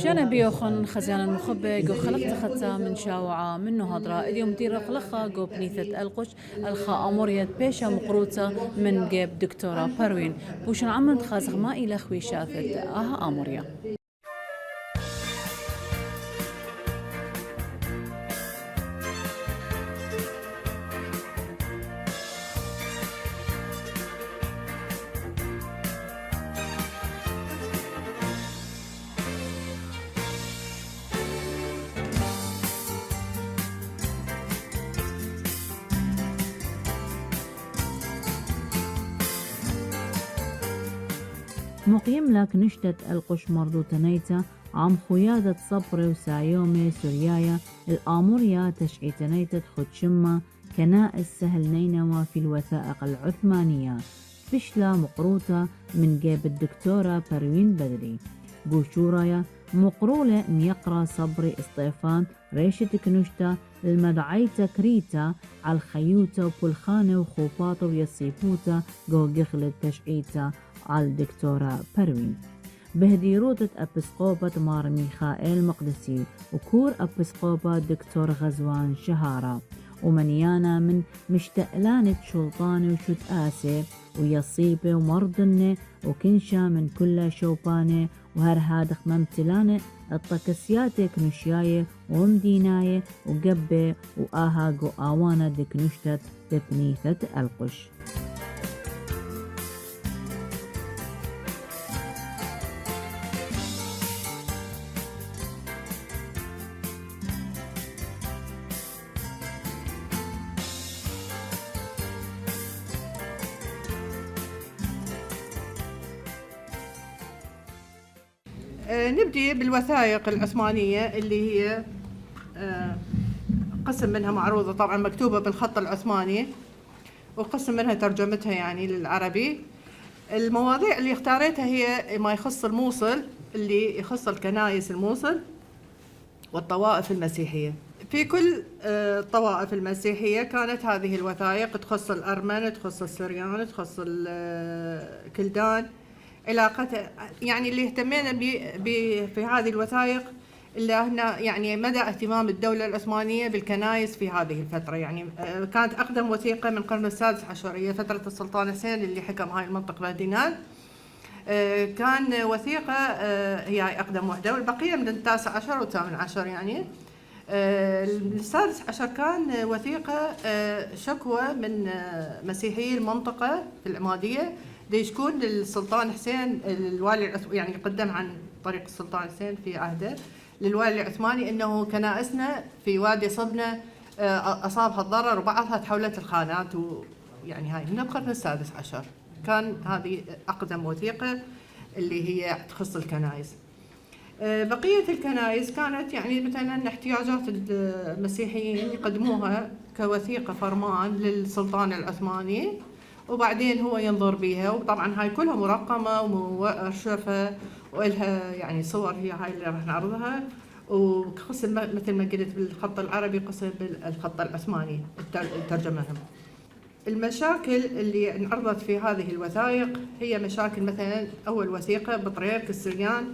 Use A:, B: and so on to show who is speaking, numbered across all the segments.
A: شانا بيوخن خزيان المخبى جو خلقت خطا من شاوعة منو هضرة اليوم دير خلقها جو بنيثة القش الخا أمورية بيشا مقروطة من جيب دكتورة باروين بوشن عملت خازغ ما إلى خوي شافت أموريا.
B: مقيم لك نشتة القش مردو تنيتا عم خيادة صبري وسايومي سوريايا الآموريا تشعي تنيتة خد شمة كنائس سهل نينوى في الوثائق العثمانية بشلة مقروطة من جيب الدكتورة باروين بدري بوشورايا مقرولة ميقرا صبري اسطيفان ريشة كنشتا المدعيتا كريتا على الخيوتا وبلخانة وخوباطة ويصيبوتا جو جخلة تشعيتا على الدكتورة باروين بهديروتة أبسقوبة مار ميخائيل مقدسي وكور أبسقوبة دكتور غزوان شهارة ومنيانا من مشتقلانة شلطانة وشد آسي ويصيبة ومرضنة وكنشا من كل شوبانة وهرهادخ ممتلانة الطكسياتة كنشياية ومديناية وقبة وآها قو آوانا دكنشتت ببنيثة القش.
C: نبدي بالوثائق العثمانية اللي هي قسم منها معروضة طبعا مكتوبة بالخط العثماني وقسم منها ترجمتها يعني للعربي. المواضيع اللي اختاريتها هي ما يخص الموصل، اللي يخص الكنائس الموصل والطوائف المسيحية. في كل الطوائف المسيحية كانت هذه الوثائق تخص الأرمن، تخص السريان، تخص الكلدان، علاقتها يعني اللي اهتمينا في هذه الوثائق اللي هنا يعني مدى اهتمام الدولة العثمانية بالكنائس في هذه الفترة. يعني كانت أقدم وثيقة من القرن السادس عشر، هي فترة السلطان حسين اللي حكم هاي المنطقة بهدينان. كان وثيقة هي أقدم واحدة، والبقية من التاسع عشر والثامن عشر. يعني السادس عشر كان وثيقة شكوى من مسيحيي المنطقة في العمادية يشكون للسلطان حسين الوالي يعني قدم عن طريق السلطان حسين في عهده للوالي العثماني انه كنائسنا في وادي صبنة اصابها الضرر وبعضها تحولت الخانات، ويعني هاي من القرن السادس عشر. كان هذه اقدم وثيقة اللي هي تخص الكنائس. بقية الكنائس كانت يعني مثلا احتياجات المسيحيين يقدموها كوثيقة فرمان للسلطان العثماني وبعدين هو ينظر بيها، وطبعا هاي كلها مرقمة ومؤرشفة وإلها يعني صور، هي هاي اللي راح نعرضها، وقسم مثل ما قلت بالخط العربي قسم بالخط العثماني ترجمهم. المشاكل اللي انعرضت في هذه الوثائق هي مشاكل مثلا أول وثيقة بطريرك السريان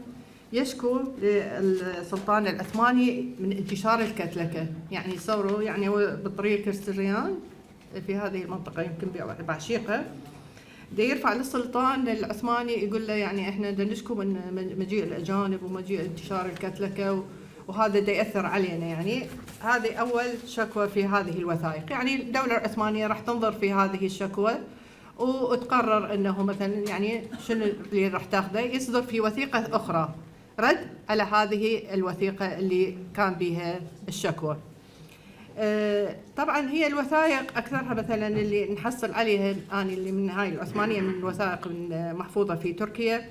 C: يشكو للسلطان العثماني من انتشار الكتلكة. يعني صوروا يعني بطريرك السريان في هذه المنطقة يمكن بعشيقة دا يرفع للسلطان العثماني يقول له يعني احنا دا نشكو من مجيء الأجانب ومجيء انتشار الكتلكة وهذا دا يأثر علينا. يعني هذه أول شكوى في هذه الوثائق. يعني الدولة العثمانية راح تنظر في هذه الشكوى وتقرر انه مثلا يعني شنو اللي راح تاخذه، يصدر في وثيقة أخرى رد على هذه الوثيقة اللي كان بها الشكوى. طبعا هي الوثائق اكثرها مثلا اللي نحصل عليها الان اللي من هاي العثمانيه من الوثائق محفوظه في تركيا،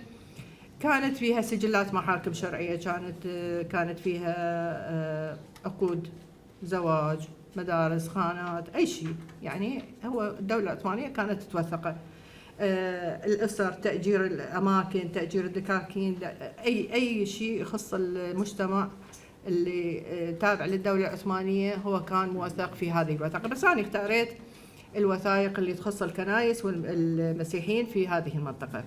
C: كانت فيها سجلات محاكم شرعيه، كانت فيها عقود زواج، مدارس، خانات، اي شيء. يعني هو الدوله العثمانيه كانت تتوثقه. الاسر، تاجير الاماكن، تاجير الدكاكين، اي شيء يخص المجتمع اللي تابع للدولة العثمانية هو كان موثق في هذه الوثائق. بس أنا اختاريت الوثائق اللي تخص الكنائس والمسيحيين في هذه المنطقة.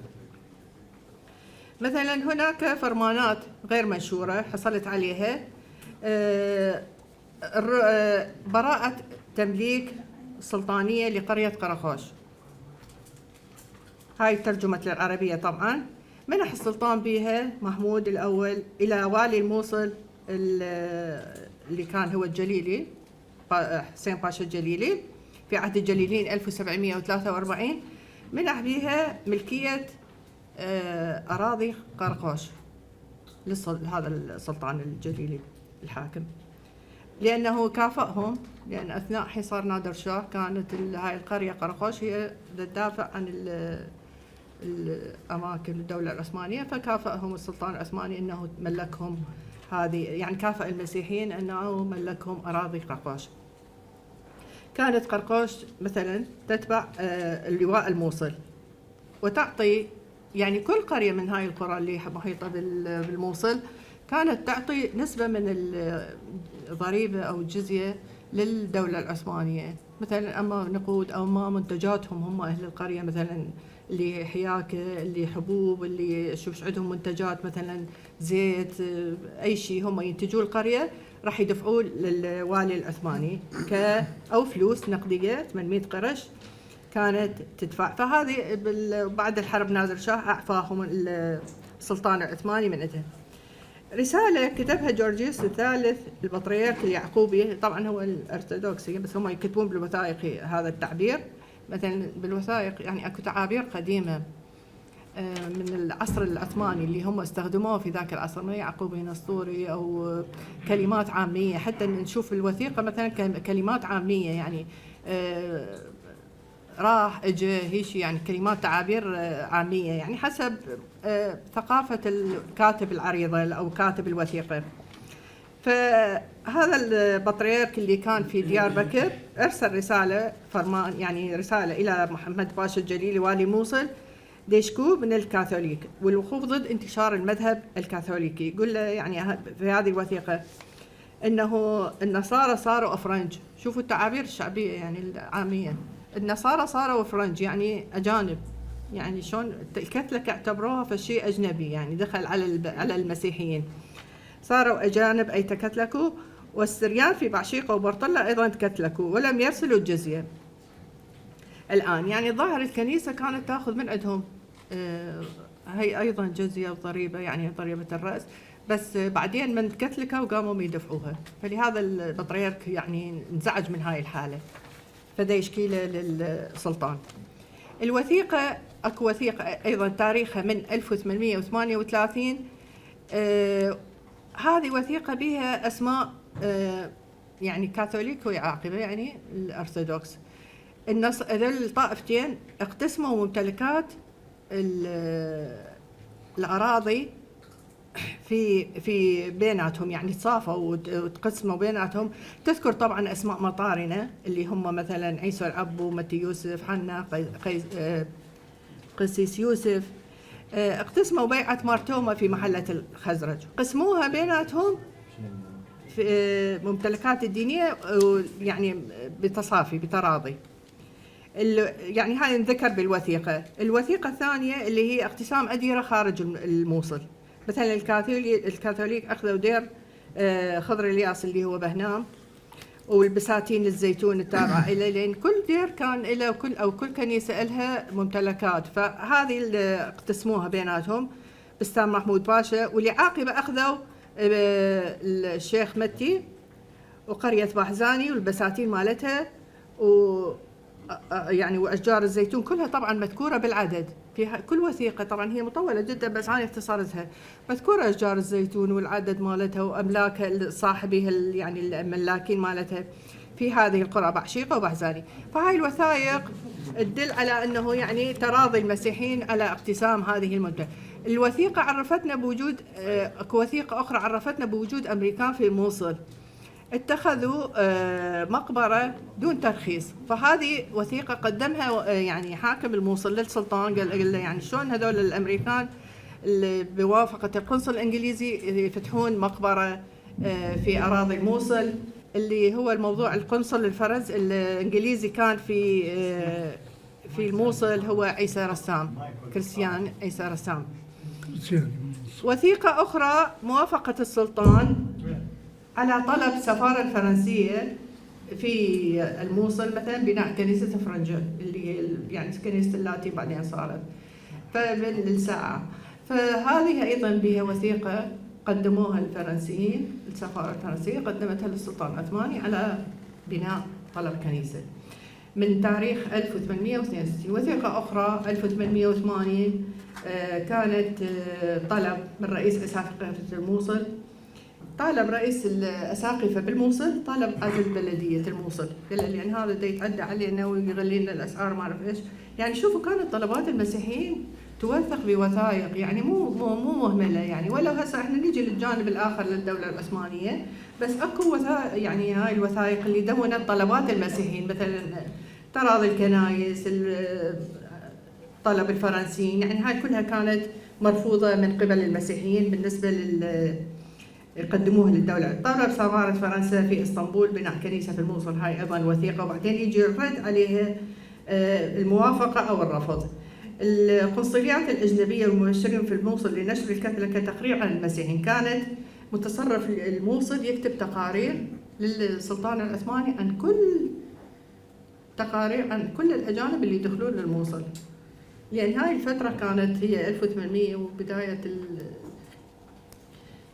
C: مثلا هناك فرمانات غير منشورة حصلت عليها براءة تمليك سلطانية لقرية قرقوش. هاي ترجمت للعربية طبعا. منح السلطان بها محمود الأول إلى والي الموصل اللي كان هو الجليلي حسين باشا الجليلي في عهد الجليلين 1743. منح بها ملكية أراضي قرقوش لهذا السلطان الجليلي الحاكم، لأنه كافأهم، لأن أثناء حصار نادر شاه كانت هاي القرية قرقوش هي تدافع عن الأماكن الدولة العثمانية، فكافأهم السلطان العثماني أنه ملكهم هذه، يعني كافأ المسيحيين أنه ملكهم أراضي قرقوش. كانت قرقوش مثلا تتبع اللواء الموصل، وتعطي يعني كل قرية من هاي القرى اللي محيطة بالموصل كانت تعطي نسبة من الضريبة أو الجزية للدولة العثمانية، مثلا أما نقود أو ما منتجاتهم هم أهل القرية، مثلا اللي حياكة، اللي حبوب، اللي شوف عندهم منتجات مثلا زيت، أي شيء هم ينتجوه القرية راح يدفعوه للوالي العثماني أو فلوس نقدية 800 قرش كانت تدفع. فهذه بعد الحرب نادر شاه أعفاهم السلطان العثماني من عندها. رسالة كتبها جورجيوس الثالث البطريرك اليعقوبي، طبعا هو الأرثوذكسي بس هم يكتبون بالوثائق هذا التعبير، مثلا بالوثائق يعني اكو تعابير قديمة من العصر العثماني اللي هم استخدموها في ذاك العصر، ما يعقوبي نسطوري أو كلمات عامية، حتى نشوف الوثيقة مثلا كلمات عامية يعني راح اجى هيش، يعني كلمات تعابير عامية يعني حسب ثقافة الكاتب العريضة أو كاتب الوثيقة. فهذا البطريرك اللي كان في ديار بكر أرسل رسالة فرمان، يعني رسالة إلى محمد باشا الجليلي والي موصل ديشكو من الكاثوليك والوقوف ضد انتشار المذهب الكاثوليكي. يقول له يعني في هذه الوثيقة إنه النصارى صاروا أفرنج، شوفوا التعابير الشعبية يعني العامية، النصارى صاروا أفرنج يعني أجانب، يعني شلون الكاثوليك اعتبروها فشيء أجنبي يعني دخل على المسيحيين، صاروا أجانب أي تكتلكوا، والسريان في بعشيقة وبرطلة أيضا تكتلكوا ولم يرسلوا الجزية. الآن يعني ظاهر الكنيسة كانت تأخذ من عندهم هي أيضا جزية وضريبة، يعني ضريبة الرأس، بس بعدين من تكتلكوا وقاموا يدفعوها، فلهذا البطريرك يعني انزعج من هاي الحالة فدا يشكي له للسلطان. الوثيقة أكو وثيقة أيضا تاريخها من 1838، هذه وثيقة بها أسماء يعني كاثوليك ويعاقبة يعني الأرثوذكس. هذول الطائفتين اقتسموا ممتلكات الأراضي في بيناتهم، يعني تصافوا وتقسموا بيناتهم. تذكر طبعا أسماء مطارنة اللي هم مثلا عيسى العبو، متى يوسف، حنا، قسيس يوسف. اقتسموا بيعة مارتوما في محلة الخزرج، قسموها بيناتهم في ممتلكات الدينية يعني بتصافي بتراضي. يعني هاي نذكر بالوثيقة. الوثيقة الثانية اللي هي اقتسام أديرة خارج الموصل، مثلا الكاثوليك أخذوا دير خضر الياس اللي هو بهنام، والبساتين الزيتون التابعة إلى، لأن كل دير كان له كل كنيسة لها ممتلكات، فهذه اللي اقتسموها بيناتهم بستان محمود باشا. واللي عاقبة أخذوا الشيخ متي وقرية باحزاني والبساتين مالتها يعني وأشجار الزيتون كلها طبعا مذكورة بالعدد في كل وثيقة، طبعا هي مطولة جدا بس أنا اختصرتها، مذكورة أشجار الزيتون والعدد مالتها وأملاكها صاحبيها يعني الملاكين مالتها في هذه القرى بعشيقة وبحزاني. فهاي الوثائق تدل على أنه يعني تراضي المسيحيين على اقتسام هذه المنطقة. الوثيقة عرفتنا بوجود اكو وثيقة أخرى عرفتنا بوجود أمريكان في الموصل، اتخذوا مقبرة دون ترخيص، فهذه وثيقة قدمها يعني حاكم الموصل للسلطان، قال له يعني شلون هذول الأمريكان اللي بوافقة القنصل الإنجليزي يفتحون مقبرة في أراضي الموصل، اللي هو الموضوع القنصل الفرنسي الإنجليزي كان في الموصل هو عيسى رسام، كريستيان عيسى رسام. وثيقة أخرى موافقة السلطان على طلب السفارة الفرنسية في الموصل مثلا بناء كنيسة فرنجة اللي هي يعني كنيسة اللاتي بعدين صارت فبالساعة. فهذه أيضا بها وثيقة قدموها الفرنسيين، السفارة الفرنسية قدمتها للسلطان العثماني على بناء طلب كنيسة من تاريخ 1862. وثيقة أخرى 1880 كانت طلب من رئيس أساقفة الموصل، طالب رئيس الأساقفة بالموصل طالب عزل بلدية الموصل، قال يعني هذا دا يتعدى علينا ويغلي لنا الأسعار ما أعرف إيش. يعني شوفوا كانت طلبات المسيحيين توثق بوثائق، يعني مو مهملة يعني. ولو هسه احنا نيجي للجانب الآخر للدولة العثمانية، بس اكو وثائق يعني هاي الوثائق اللي دونت طلبات المسيحيين، مثلا تراضي الكنايس، طلب الفرنسيين، يعني هاي كلها كانت مرفوضة من قبل المسيحيين بالنسبة يقدموها للدولة. طلب سفارة فرنسا في اسطنبول بناء كنيسة في الموصل، هاي أيضا وثيقة، وبعدين يجي الرد عليها الموافقة أو الرفض. القنصليات الأجنبية والمبشرين في الموصل لنشر الكتلة كتقرير عن المسيحيين، كانت متصرف الموصل يكتب تقارير للسلطان العثماني عن كل الأجانب اللي يدخلون للموصل، لأن هاي الفترة كانت هي 1800 وبداية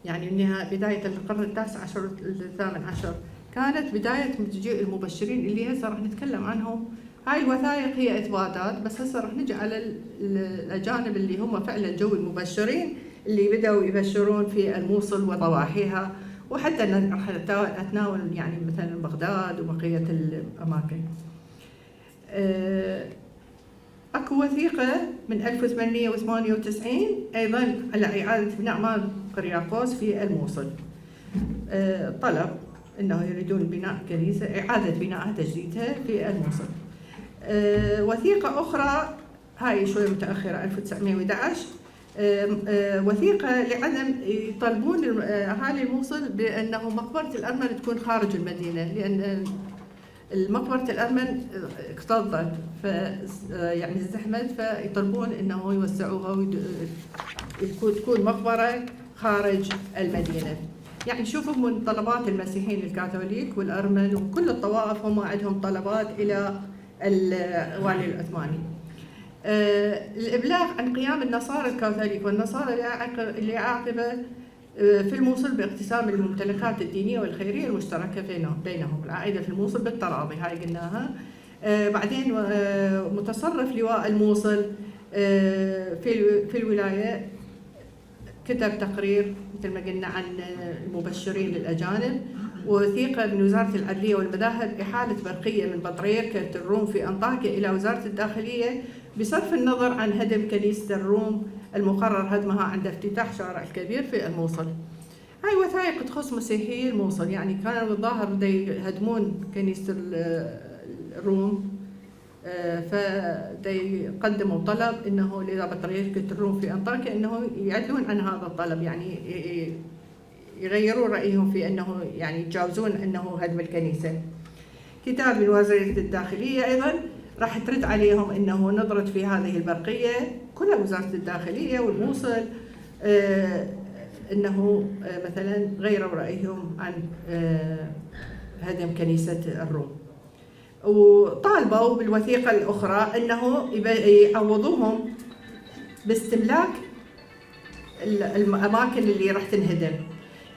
C: يعني بداية القرن التاسع عشر الثامن عشر، كانت بداية مجيء المبشرين اللي هسه راح نتكلم عنهم. هاي الوثائق هي إثباتات، بس هسه راح نجي على الأجانب اللي هم فعلا جو المبشرين اللي بدأوا يبشرون في الموصل وضواحيها، وحتى راح أتناول يعني مثلا بغداد وبقية الأماكن. أكو وثيقة من 1898 أيضا على إعادة بناء مال قرياقوس في الموصل، طلب أنه يريدون بناء كنيسة، إعادة بنائها تجديدها في الموصل. وثيقة أخرى هاي شوي متأخرة 1911، وثيقة لعدم يطالبون أهالي الموصل بأنه مقبرة الأرمن تكون خارج المدينة، لأن المقبرة الأرمن اكتظت يعني ازدحمت، فيطلبون أنه يوسعوها وتكون مقبرة خارج المدينة. يعني شوفوا من طلبات المسيحيين الكاثوليك والأرمن وكل الطوائف هم عندهم طلبات إلى الوالي العثماني. الإبلاغ عن قيام النصارى الكاثوليك والنصارى العاقبة في الموصل باقتسام الممتلكات الدينية والخيرية المشتركة بينهم، العائدة في الموصل بالتراضي، هاي قلناها. بعدين متصرف لواء الموصل في الولاية كتب تقرير مثل ما قلنا عن المبشرين للأجانب، ووثيقة من وزارة العدلية والمذاهب إحالة برقية من بطريركة الروم في أنطاكيا إلى وزارة الداخلية بصرف النظر عن هدم كنيسة الروم المقرر هدمها عند افتتاح شارع الكبير في الموصل. هاي وثائق تخص مسيحيي الموصل، يعني كانوا الظاهر يهدمون كنيسة الروم، فقدموا طلب انه لبطريركة الروم في انطاكيا انه يعدلون عن هذا الطلب، يعني يغيرون رايهم في انه يعني يتجاوزون انه هدم الكنيسه. كتاب من وزارة الداخلية ايضا راح ترد عليهم انه نظرت في هذه البرقيه كلها وزاره الداخليه والموصل انه مثلا غيروا رايهم عن هدم كنيسه الروم، وطالبوا بالوثيقه الاخرى انه يعوضوهم باستملاك الاماكن اللي راح تنهدم.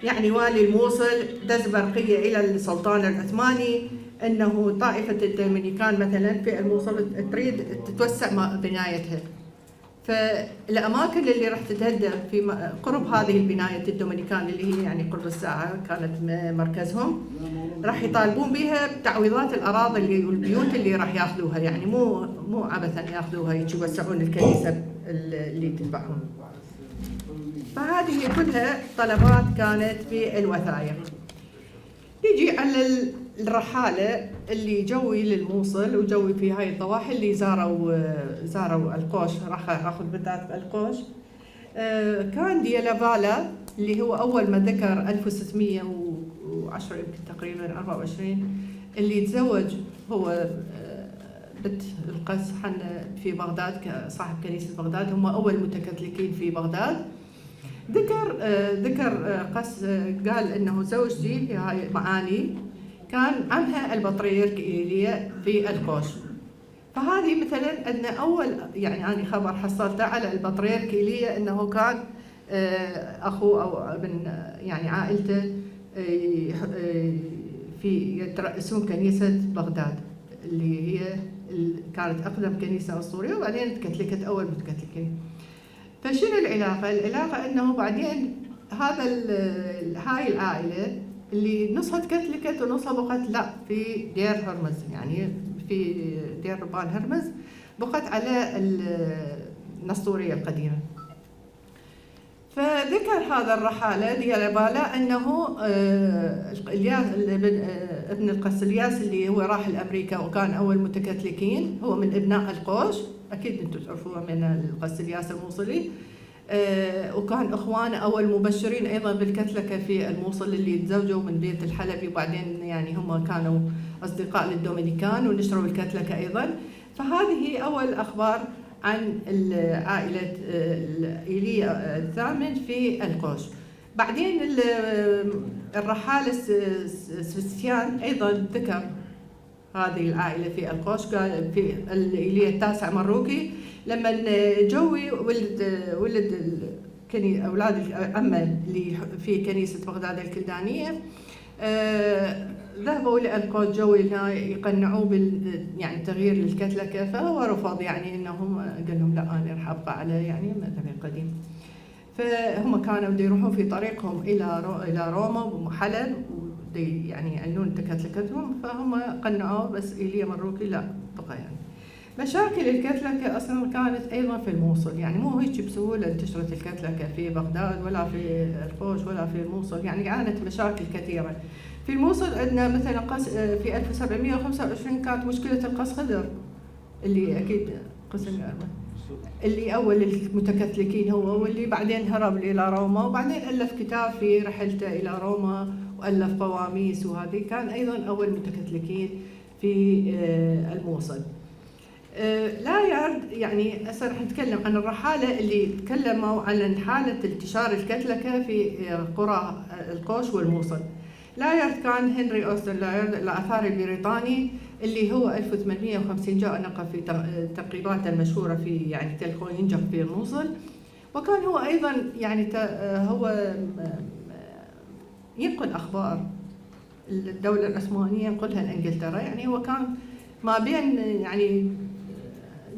C: يعني والي الموصل دز برقيه الى السلطان العثماني انه طائفه الدومينيكان مثلا في الموصل تريد تتوسع بنايتها، فالاماكن اللي راح تتهدم في قرب هذه البنايه الدومينيكان اللي هي يعني قرب الساعه كانت مركزهم، راح يطالبون بها بتعويضات الاراضي اللي والبيوت اللي راح ياخذوها، يعني مو عبثا ياخذوها يوسعون الكنيسه اللي تتبعهم. فهذه كلها طلبات كانت في الوثائق. يجي على الرحالة اللي جوي للموصل وجوي في هاي الضواحي اللي زاروا القوش، راح أخذ بالذات القوش. كان ديالافالا اللي هو أول ما ذكر 1610 يمكن تقريبا 24 اللي تزوج هو رتبة القس في بغداد كصاحب كنيسة بغداد، هم أول متكاثوليكيين في بغداد. ذكر قس قال إنه زوجتي هاي معاني كان عمها البطريرك إيليا في القوش. فهذه مثلا أن أول يعني أنا خبر حصلته على البطريرك إيليا أنه كان أخوه أو ابن يعني عائلته في يترأسون كنيسة بغداد اللي هي كانت أقدم كنيسة أسطورية، وبعدين تكتلكت أول متكتلكين. فشنو العلاقة؟ العلاقة أنه بعدين هاي العائلة اللي نصها تكتلكت ونصها بقت لا في دير هرمز، يعني في دير ربان هرمز بقت على النسطورية القديمة. فذكر هذا الرحالة ديالبالا أنه ابن القس الياس اللي هو راح لأمريكا وكان أول متكاثوليكيين، هو من أبناء القوش، أكيد أنتم تعرفوه من القس الياس الموصلي، وكان إخوانه أول مبشرين أيضا بالكاثوليكية في الموصل اللي تزوجوا من بيت الحلبي، وبعدين يعني هم كانوا أصدقاء للدومينيكان ونشروا الكاثوليكية أيضا. فهذه أول أخبار عن عائلة إيليا الثامن في القوش. بعدين الرحالة سفستيان أيضا ذكر هذه العائلة في القوش، قال في إيليا التاسع مروكي لما جوي ولد أولاد العمة اللي في كنيسة بغداد الكلدانية، ذهبوا للقوش جوي هنا يقنعوه يعني تغيير الكاثوليكية، فهو رفض يعني انهم قال لهم لا انا راح ابقى على يعني مذهبي القديم. فهم كانوا يروحون في طريقهم الى روما وحلب يعني يعنون كاثوليكيتهم، فهم قنعوه، بس إيليا مروكي لا بقى. يعني مشاكل الكاثوليكية اصلا كانت ايضا في الموصل، يعني مو هيك بسهوله انتشرت الكاثوليكية في بغداد ولا في القوش ولا في الموصل، يعني كانت مشاكل كثيره. في الموصل عندنا مثلا قس في 1725 كانت مشكلة القس خضر اللي أكيد قسم اللي أول المتكاثوليكيين هو، واللي بعدين هرب إلى روما، وبعدين ألف كتاب في رحلته إلى روما وألف قواميس، وهذه كان أيضا أول متكاثوليكيين في الموصل. لايارد يعني هسه راح نتكلم عن الرحالة اللي تكلموا عن حالة انتشار الكاثوليكية في قرى القوش والموصل. لايارد كان هنري أوستن لايارد الآثاري البريطاني اللي هو 1850 جاء نقل في تقريباته المشهورة في يعني تل خوينجخ في الموصل، وكان هو أيضا يعني هو ينقل أخبار الدولة العثمانية ينقلها لإنجلترا، يعني هو كان ما بين يعني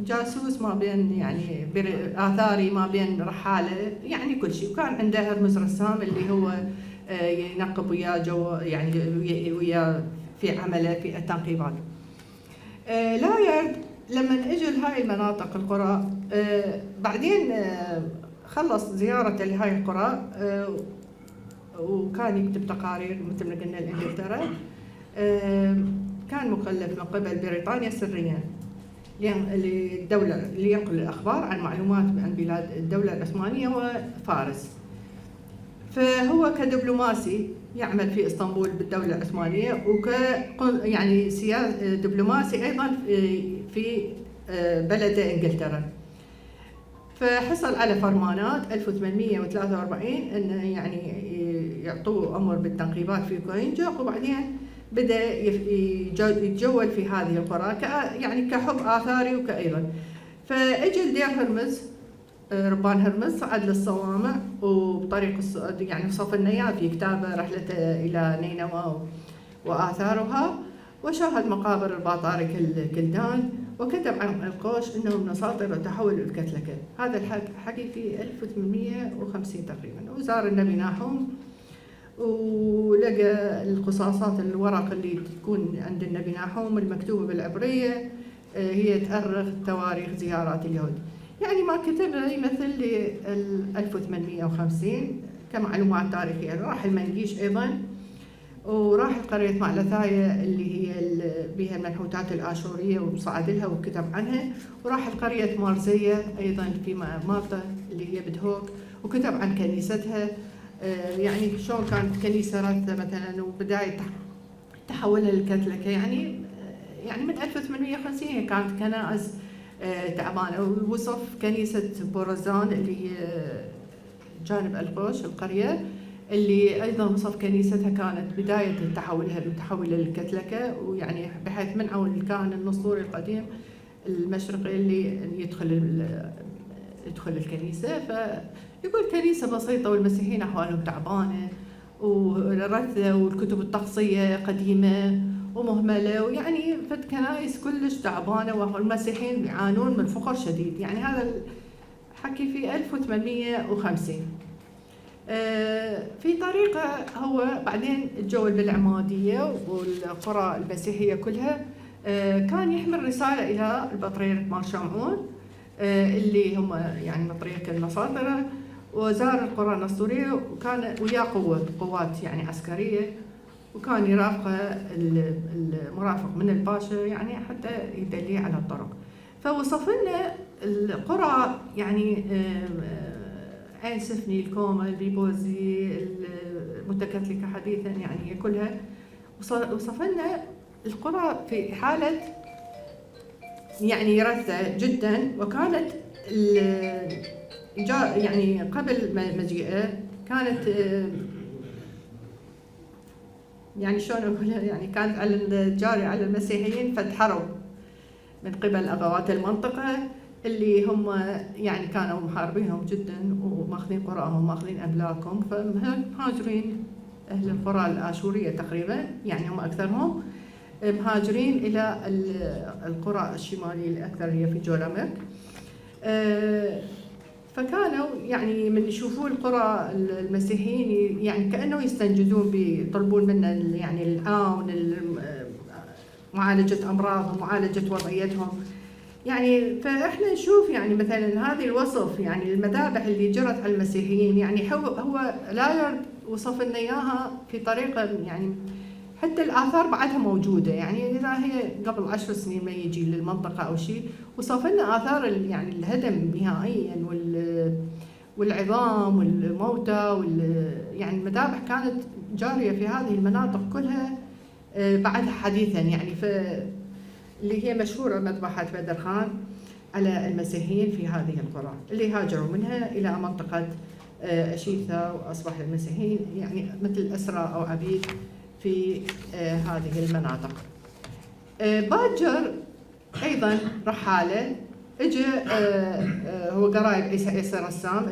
C: جاسوس ما بين يعني آثاري ما بين رحالة يعني كل شيء. وكان عنده هرمز رسام اللي هو ينقب وياه جو يعني وياه في عمله في التنقيبات. لايارد لما اجوا لهاي المناطق القرى بعدين خلص زيارته لهاي القرى وكان يكتب تقارير مثل ما قلنا لإنجلترا، كان مكلف من قبل بريطانيا سريا للدولة اللي ينقل الأخبار عن معلومات عن بلاد الدولة العثمانية وفارس. فهو كدبلوماسي يعمل في اسطنبول بالدولة العثمانية، يعني دبلوماسي أيضا في بلده إنجلترا. فحصل على فرمانات 1843 إنه يعني يعطوه أمر بالتنقيبات في كوينجخ، وبعدين بدأ يتجول في هذه القرى يعني كحب آثاري وكأيضا. فأجل دير هرمز ربان هرمز صعد للصوامع وبطريق يعني صف النيا في كتابه رحلته إلى نينوى وآثارها، وشاهد مقابر البطارك الكلدان، وكتب عن القوش انه من اساطير وتحول الكاثوليكية. هذا الحكي في 1850 تقريبا. وزار النبي ناحوم ولقى القصاصات الورق اللي تكون عند النبي ناحوم المكتوبة بالعبرية هي تأرخ تواريخ زيارات اليهود، يعني ما كتب يمثل ل 1850 كمعلومات تاريخية. راح المنقيش أيضا، وراح قرية معلثاية اللي هي بها المنحوتات الآشورية وصعد لها وكتب عنها، وراح قرية مارزية أيضا في مالطا اللي هي بدهوك وكتب عن كنيستها، يعني شلون كانت كنيسة رثة مثلا وبداية تحولها للكاثوليكية، يعني يعني من 1850 هي كانت كنائس تعبانة. ووصف كنيسة بورزان اللي هي جانب القوش القرية، اللي أيضا وصف كنيستها كانت بداية تحولها من تحول للكتلكة، ويعني بحيث منعوا الكاهن النسطوري القديم المشرقي اللي يدخل الكنيسة. فيقول كنيسة بسيطة والمسيحيين أحوالهم تعبانة ورثة، والكتب الطقسية قديمة ومهملة، ويعني فد كنائس كلش تعبانة، والمسيحيين يعانون من فقر شديد. يعني هذا الحكي في 1850. في طريقة هو بعدين تجول بالعمادية والقرى المسيحية كلها، كان يحمل رسالة إلى البطريرك مال شمعون اللي هم يعني بطريرك النصاطرة، وزار القرى النسطورية، وكان وياه قوات يعني عسكرية، وكان يرافقه المرافق من الباشا يعني حتى يدليه على الطرق. فوصف لنا القرى يعني عين سفني، الكومة، البيبوزي، المتكتلكة حديثا يعني كلها. وصف لنا القرى في حالة يعني رثة جدا، وكانت يعني قبل مجيئه كانت يعني شلون اقولها، يعني كانت على جاري على المسيحيين فد حرب من قبل اغوات المنطقه اللي هم يعني كانوا محاربينهم جدا وماخذين قراهم وماخذين املاكهم، فمهاجرين اهل القرى الاشوريه تقريبا، يعني هم اكثرهم مهاجرين الى القرى الشماليه الاكثر هي في جولاميك. فكانوا يعني من يشوفوا القرى المسيحيين يعني كأنه يستنجدون بيطلبون منا يعني العون، معالجة أمراضهم، معالجة وضعيتهم. يعني فإحنا نشوف يعني مثلا هذه الوصف، يعني المذابح اللي جرت على المسيحيين، يعني هو لايرد وصف لنا إياها في طريقة يعني حتى الآثار بعدها موجودة، يعني إذا هي قبل 10 سنين ما يجي للمنطقة أو شيء، وصف لنا آثار يعني الهدم نهائيا والعظام والموتى يعني المذابح كانت جارية في هذه المناطق كلها بعدها حديثا، يعني اللي هي مشهورة مذبحة بدر خان على المسيحيين في هذه القرى اللي هاجروا منها إلى منطقة أشيثة، وأصبح المسيحيين يعني مثل أسرى أو عبيد في هذه المناطق. باجر أيضا رحالة اجى هو قرايب عيسى رسام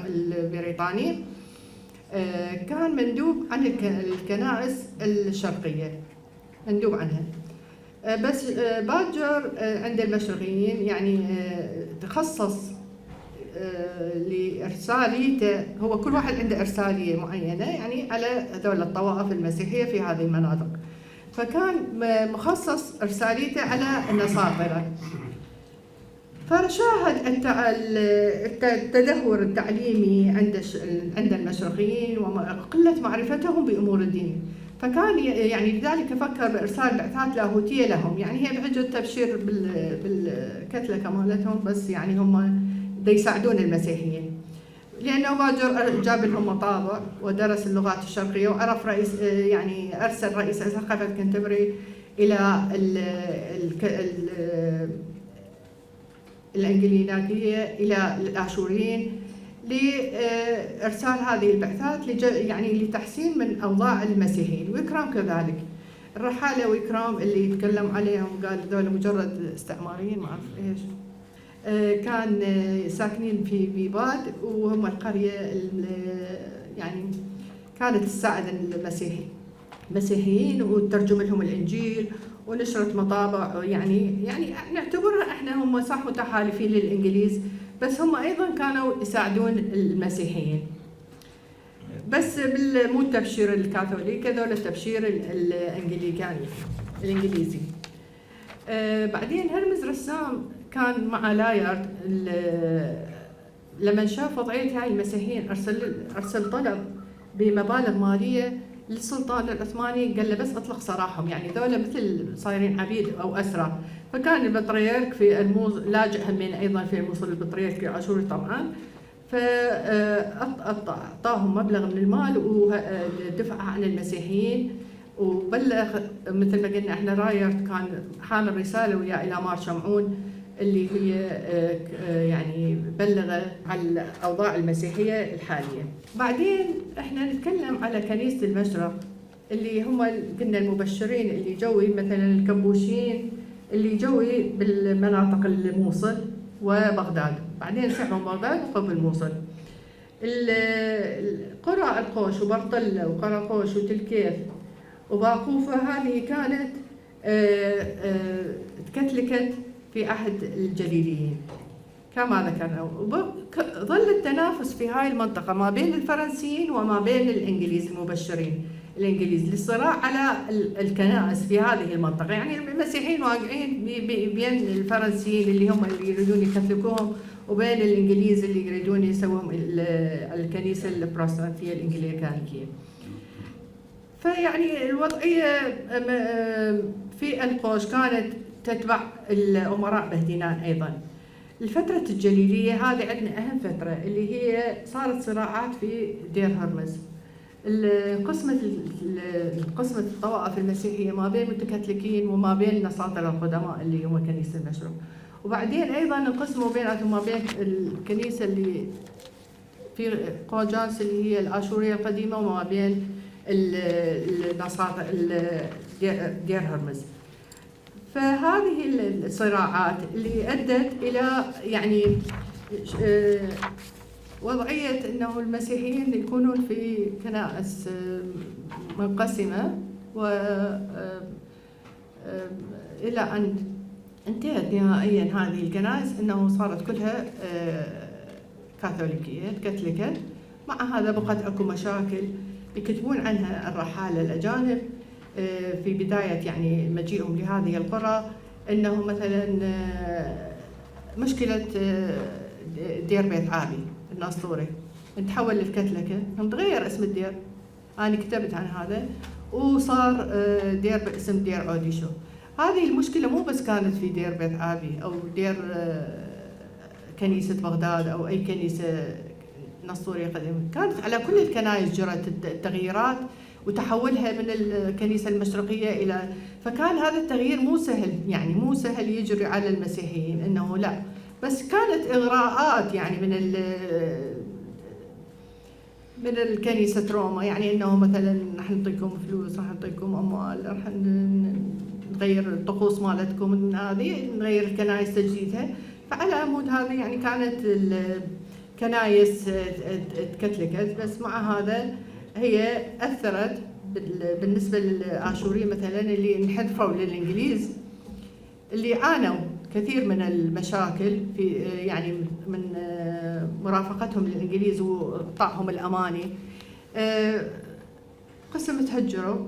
C: البريطاني، كان مندوب عن الكنائس الشرقية، مندوب عنها. بس باجر عند المشرقيين يعني تخصص لإرساليته، هو كل واحد عنده إرسالية معينة يعني على هذول الطوائف المسيحية في هذه المناطق، فكان مخصص إرساليته على النصارى. فرشاهد التدهور التعليمي عند المشرقيين وقلة معرفتهم بأمور الدين، فكان يعني لذلك فكر بإرسال بعثات لاهوتية لهم، يعني هي بحجة تبشير بالكتلة كمالتهم، بس يعني هم يساعدون المسيحيين. لأنه باجر جاب لهم مطابع ودرس اللغات الشرقية، وعرف يعني أرسل رئيس ثقافة كنتبري إلى الإنجليناكية إلى الآشوريين لإرسال هذه البعثات يعني لتحسين من أوضاع المسيحيين. وإكرام كذلك، الرحالة وإكرام اللي يتكلم عليهم قال ذول مجرد استعماريين ما أعرف إيش، كان ساكنين في بيباد، وهم القرية يعني كانت تساعد المسيحيين وترجم لهم الإنجيل ونشرت مطابع، يعني نعتبرها احنا هم صح متحالفين للإنجليز، بس هم أيضا كانوا يساعدون المسيحيين، بس مو التبشير الكاثوليكي، هذول التبشير الإنجليزي. بعدين هرمز رسام كان مع لايرد، لما شاف وضعية هاي المسيحيين أرسل طلب بمبالغ مالية للسلطان العثماني، قال له بس اطلق سراحهم، يعني ذولا مثل صايرين عبيد او اسرى. فكان البطريرك في الموصل لاجئ همين ايضا في الموصل، البطريرك الاشوري طبعا، فاعطاهم مبلغ من المال ودفع عن المسيحيين، وبلغ مثل ما قلنا احنا راير كان حامل رساله وياه الى مار شمعون اللي هي يعني بلغ عن الاوضاع المسيحيه الحاليه. بعدين احنا نتكلم على كنيسه المشرق اللي هم قلنا المبشرين اللي جوي مثلا الكبوشين اللي جوي بالمناطق الموصل وبغداد، بعدين سحبوا بغداد وقبل الموصل. قرى القوش وبرطلة وقراقوش وتلكيف وباقوفة هذه كانت تكتلكت في عهد الجليليين كما ذكرنا. ظل التنافس في هاي المنطقة ما بين الفرنسيين وما بين الإنجليز المبشرين الإنجليز للصراع على الكنائس في هذه المنطقة. يعني المسيحيين واقعين بين الفرنسيين اللي هم اللي يريدون يكتلكوهم وبين الإنجليز اللي يريدون يسوون الكنيسة البروتستانتية الإنجليكانية. فيعني الوضعية في القوش كانت تتبع الأمراء بهدينان أيضا. الفترة الجليلية هذه عندنا أهم فترة اللي هي صارت صراعات في دير هرمز. قسمة الطوائف المسيحية ما بين المتكتلكين وما بين النساطرة القدماء اللي هم كنيسة المشرق. وبعدين أيضا انقسموا بيناتهم ما بين الكنيسة اللي في قوجانس اللي هي الآشورية القديمة وما بين النساطر دير هرمز. فهذه الصراعات اللي أدت إلى يعني وضعية أنه المسيحيين يكونون في كنائس منقسمة إلى أن انتهت نهائيا هذه الكنائس أنه صارت كلها كاثوليكية كاثوليكية. مع هذا بقت أكو مشاكل يكتبون عنها الرحالة الأجانب في بداية يعني مجيئهم لهذه القرى، أنه مثلا مشكلة دير بيت عابي الناصوري تحول للكتلكة، تغير اسم الدير، أنا كتبت عن هذا وصار دير باسم دير عوديشو. هذه المشكلة مو بس كانت في دير بيت عابي أو دير كنيسة بغداد أو أي كنيسة ناصورية قديمة، كانت على كل الكنائس جرت التغييرات وتحولها من الكنيسة المشرقية إلى، فكان هذا التغيير مو سهل، يعني مو سهل يجري على المسيحيين إنه لا، بس كانت إغراءات يعني من الكنيسة روما، يعني إنه مثلا راح نعطيكم فلوس، راح نعطيكم أموال، راح نغير الطقوس مالتكم، هذه نغير الكنائس تجديدها. فعلى عمود هذا يعني كانت الكنائس تكتلكت، بس مع هذا هي أثرت بالنسبة للآشورية مثلا اللي انحذفوا للإنجليز، اللي عانوا كثير من المشاكل في يعني من مرافقتهم للإنجليز وإعطائهم الأماني. قسم تهجروا،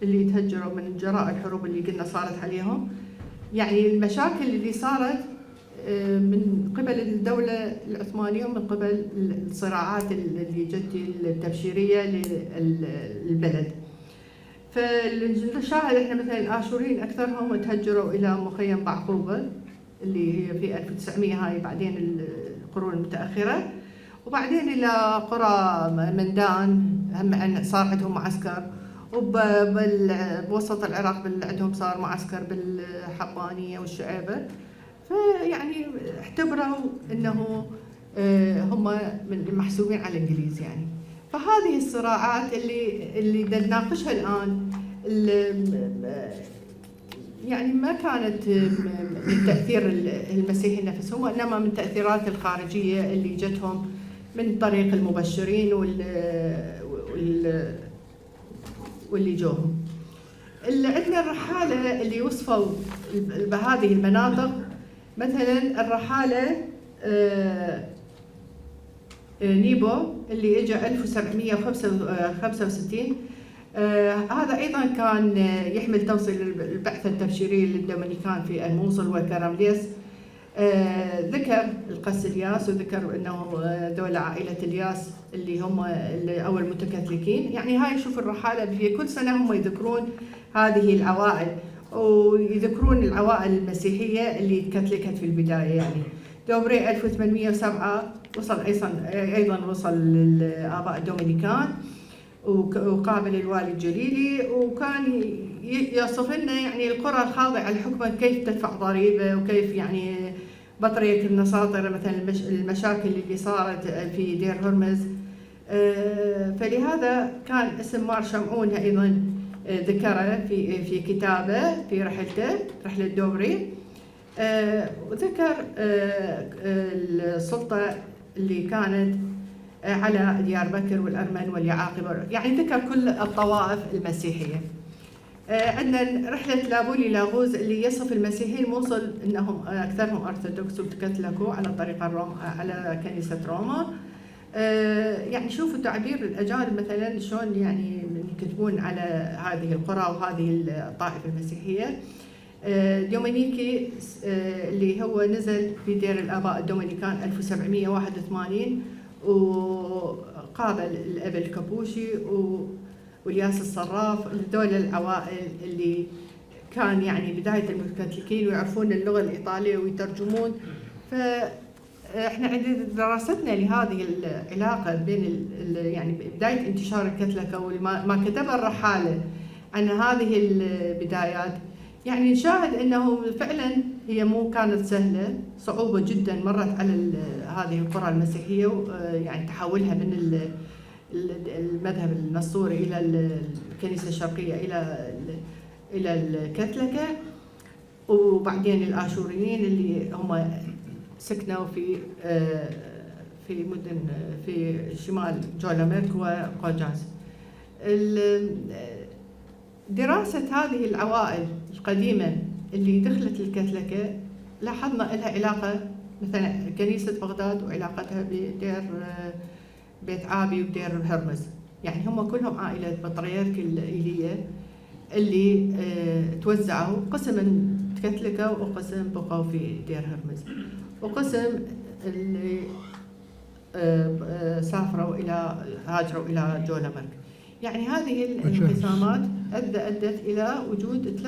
C: اللي تهجروا من جراء الحروب اللي قلنا صارت عليهم، يعني المشاكل اللي صارت من قبل الدولة العثمانية ومن قبل الصراعات اللي جت التبشيرية للبلد. فالشاهد احنا مثلا الآشوريين أكثرهم تهجروا إلى مخيم بعقوبة اللي هي في 1900، هاي بعدين القرون المتأخرة، وبعدين إلى قرى مندان هم صار عندهم معسكر، وبوسط العراق عندهم صار معسكر بالحبانية والشعيبة. فيعني اعتبروا انه هم من المحسوبين على الانجليز يعني. فهذه الصراعات اللي نناقشها الان يعني ما كانت من تاثير المسيحيين نفسهم، وانما من تاثيرات الخارجيه اللي جتهم من طريق المبشرين واللي جوهم. عندنا الرحاله اللي وصفوا بهذه المناطق، مثلا الرحالة نيبو اللي اجى 1765، هذا ايضا كان يحمل توصيل البعثة التبشيرية للدومينيكان في الموصل وكرامليس. ذكر القس الياس، وذكر انه ذول عائلة الياس اللي هم اول متكاثوليكين. يعني هاي شوف الرحالة في كل سنة هم يذكرون هذه العوائل، ويذكرون العوائل المسيحية اللي تكتلكت في البداية. يعني دوبري 1807 وصل أيضا وصل للآباء الدومينيكان، وقابل الوالي الجليلي، وكان يصف لنا يعني القرى الخاضعة لحكمه كيف تدفع ضريبة، وكيف يعني بطريقة النساطرة مثلا المشاكل اللي صارت في دير هرمز. فلهذا كان اسم مار شمعون أيضا ذكره في كتابه في رحلته، رحلة دوبري. وذكر السلطة اللي كانت على ديار بكر والأرمن واليعاقبة، يعني ذكر كل الطوائف المسيحية. عندنا رحلة لابولي لاغوز اللي يصف المسيحيين الموصل انهم اكثرهم ارثوذكس وتكتلكوا على طريقة على كنيسة روما. يعني شوفوا تعبير الاجانب مثلا شلون يعني يكتبون على هذه القرى وهذه الطائفة المسيحية. دومينيكي اللي هو نزل في دير الآباء الدومينيكان 1781 وقابل الأب الكابوشي والياس الصراف، هذول العوائل اللي كان يعني بداية المتكتلكين ويعرفون اللغة الإيطالية ويترجمون. فإحنا عند دراستنا لهذه العلاقة بين يعني بداية انتشار الكتلكة وما كتب الرحالة عن هذه البدايات، يعني نشاهد انه فعلا هي مو كانت سهله، صعوبه جدا مرت على هذه القرى المسيحيه، يعني تحولها من المذهب النسطوري الى الكنيسه الشرقيه الى الكتلكه، وبعدين الاشوريين اللي هم سكنوا في مدن في شمال جولاميرك وقوجانس. دراسة هذه العوائل القديمة اللي دخلت الكتلكة لاحظنا لها علاقة مثلا كنيسة بغداد وعلاقتها بدير بيت عابي ودير هرمز، يعني هم كلهم عائلة بطريرك الإيلية اللي توزعوا، قسم تكتلكة وقسم بقوا في دير هرمز، وقسم اللي سافروا هاجروا إلى جولامرك. يعني هذه الانقسامات أدت إلى وجود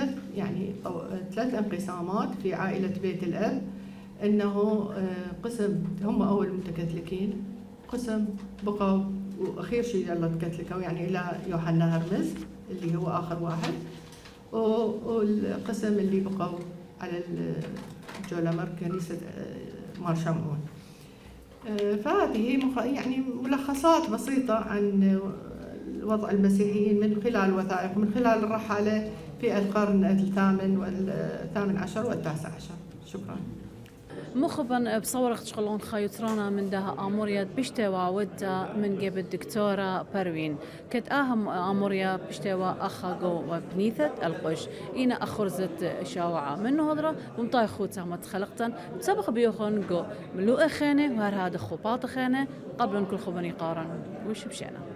C: ثلاث انقسامات في عائلة بيت الأب، أنه قسم هم أول المتكتلكين، قسم بقوا وأخير شيء يلا تكتلكوا يعني إلى يوحنا هرمز اللي هو آخر واحد، والقسم اللي بقوا على جولامرك كنيسة مار شمعون. فهذه يعني ملخصات بسيطة عن وضع المسيحيين من خلال الوثائق ومن خلال الرحالة في القرن الثامن والثامن عشر والتاسع عشر. شكرا.
A: مخبن بصور تشغلون خيطرانا من ده آموريا بشتوا ودا من جيب الدكتورة بروين كت أهم آموريا بشتوا أخاقو وبنيثة القش إنا أخرزت شاوعة من هضرة ومطاي خوتا متخلقتا بسبق بيوخون جو ملوء خانة وهر هذا خباط خانة قبل كل خبني قارن وش بشأنه.